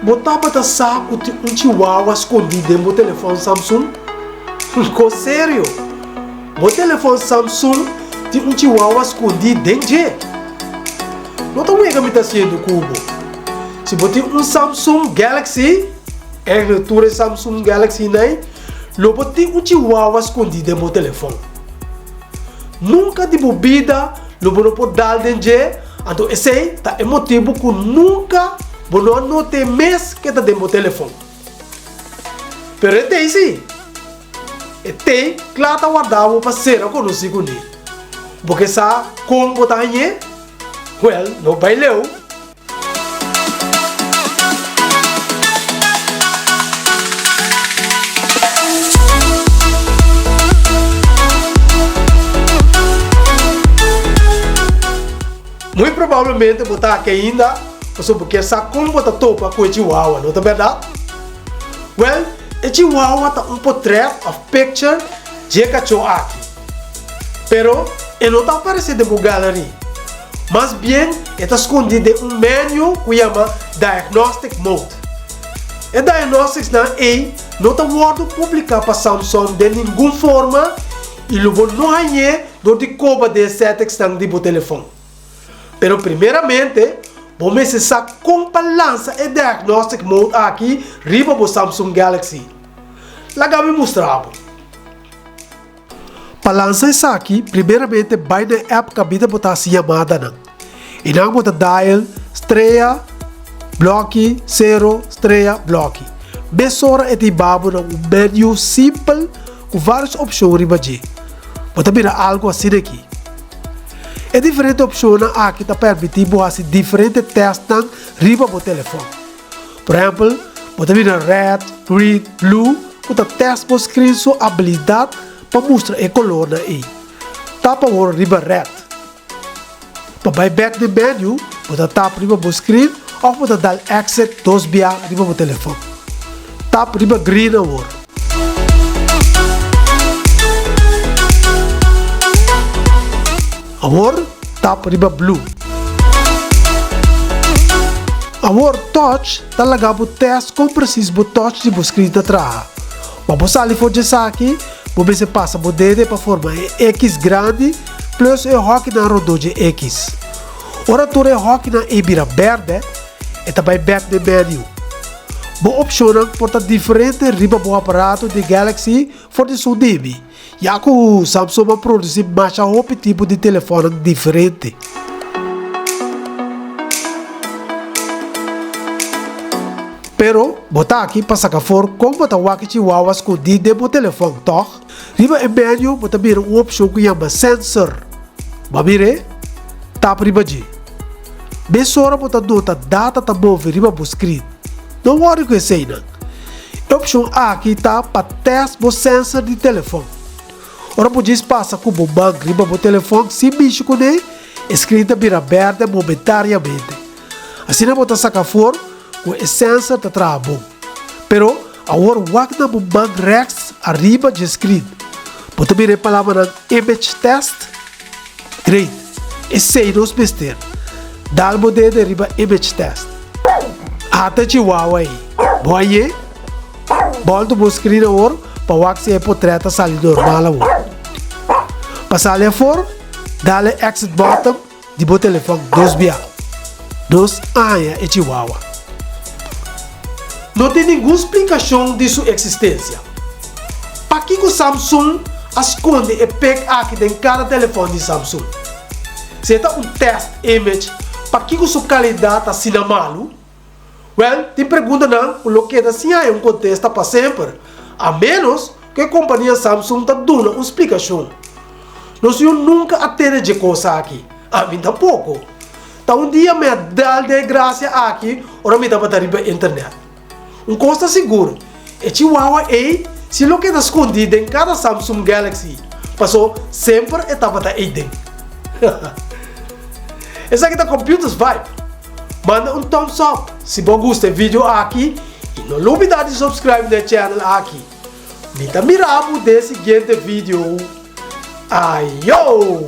Bo tabata sa ku tin un chihuahua skondí den bo telefòn Samsung? Kos serio! Bo telefòn Samsung tin un chihuahua skondí den dje! No ta wega mi ta hasiendo ku bo. Si bo tin un Samsung Galaxy, ègel tur e Samsung Galaxy nan, lo bo tin un chihuahua skondí den bo telefòn. Nunka di bo bida lo bo no por dal den dje, anto esei ta e motibu ku nunka bo no a not'é mes ke ta den bo telefòn. Pero e tei sí. E tei kla ta warda bo pa sera konosí kuné. Bo ke sa kon bo ta hañ'é? Wèl, no bai leu. Muy probablemente bo ta aki ainda pasobra bo kier sa kon bo ta topa ku e chihuahua, no ta bèrdat? Wèl, e chihuahua ta un potrèt òf picture dje kachó aki. Pero e no ta aparesé den bo gallery. Mas bien e ta skondí den un menu ku yama Diagnostic Mode. E diagnosticsnan ei no ta wòrdu publiká pa Samsung den ningun forma i lo bo no hañ'é dor di koba den e settingsnan di bo telefòn. Pero primeramente bo mester sa kon pa lansa e Diagnostic Mode aki riba bo Samsung Galaxy. Laga mi mustra bo. Pa lansa esaki, primeramente bai na e app kaminda bo ta hasi yamadanan. Einan bo ta dial strea, blòki, sero, strea, blòki. Mesora e ta hiba bo na un menu simpel ku vários opshon riba dje. Bo ta mira algu asina aki. E diferente opshonnan aki ta permití bo hasi diferente tèstnan riba bo telefòn. Por ehempel, bo ta mira red, green, blue ku ta test bo screen su abilidat pa mustra e kolornan ei. Tap awor riba red. Pa bai bek den menu, bo ta tap riba bo screen òf bo ta dal exit dos bia riba bo telefòn. Tap riba green awor. Awor tap riba blue. Awor touch ta laga bo test kon presis bo touch di bo screen ta traha. Pa bo sali for djesaki, bo mester pasa bo dede pa forma e X grandi plus e hokinan rondó dje X. Ora tur e hokinan ei bira bèrdè, e ta bai bèk den menu. Bo opshonnan por ta diferente riba bo aparato di Galaxy for di sun dimi. Ya ku Samsung a produsí masha hopi tipo di telefònnan diferente. Pero, bo ta aki pa saka for kon bo ta wak e chihuahua skondí den bo telefòn, tòg? Riba e menu bo ta mira un opshon ku yama Sensor. Bo a mir'é? Tap riba dje. Mesora bo ta nota data ta move riba bo screen. No wòri ku eseinan. E opshon aki ta pa tèst bo sensor di telefòn. Ora bo djis pasa ku bo man riba bo telefòn sin mishi kuné, e screen ta bira bèrdè momentariamente. Asina bo ta saka for ku e sensor ta traha bon. Pero, awor wak na bo man rèks ariba dje screen. Bo ta mira e palabranan Image Test? Great! Esei nos mester. Dal bo dede riba image test. Ata chihuahua ei. Bo a ye? Bolto bo screen awor pa wak si e potret ta sali normal awor. Pa sali afor, dal e exit button di bo telefon dos bia. Nos a haña e chihuahua. No tin ningun splikashon di su eksistensia. Pakiko Samsung a skonde e pek aki den kada telefòn di Samsung? Si e ta un test image, pakiko su kalidat ta asina malu? Wèl, tin preguntanan ku lo keda sin haña un kontesta pa semper, a ménos ku e kompania Samsung ta duna un splikashon. Nos yu nunka a tene dje kos aki, ami tampoko. Ta un dia mi a dal den e grasia aki ora mi tabata riba internet. Un kos ta sigur, e chihuahua ei si lo keda skondí den kada Samsung Galaxy, paso semper e tabata ei den. Esaki ta Computers Vibe. Manda un thumbs up si bo a gusta e video aki i no lubida di subscribe na e channel aki. Mi ta mira bo den e siguiente video. Ayo!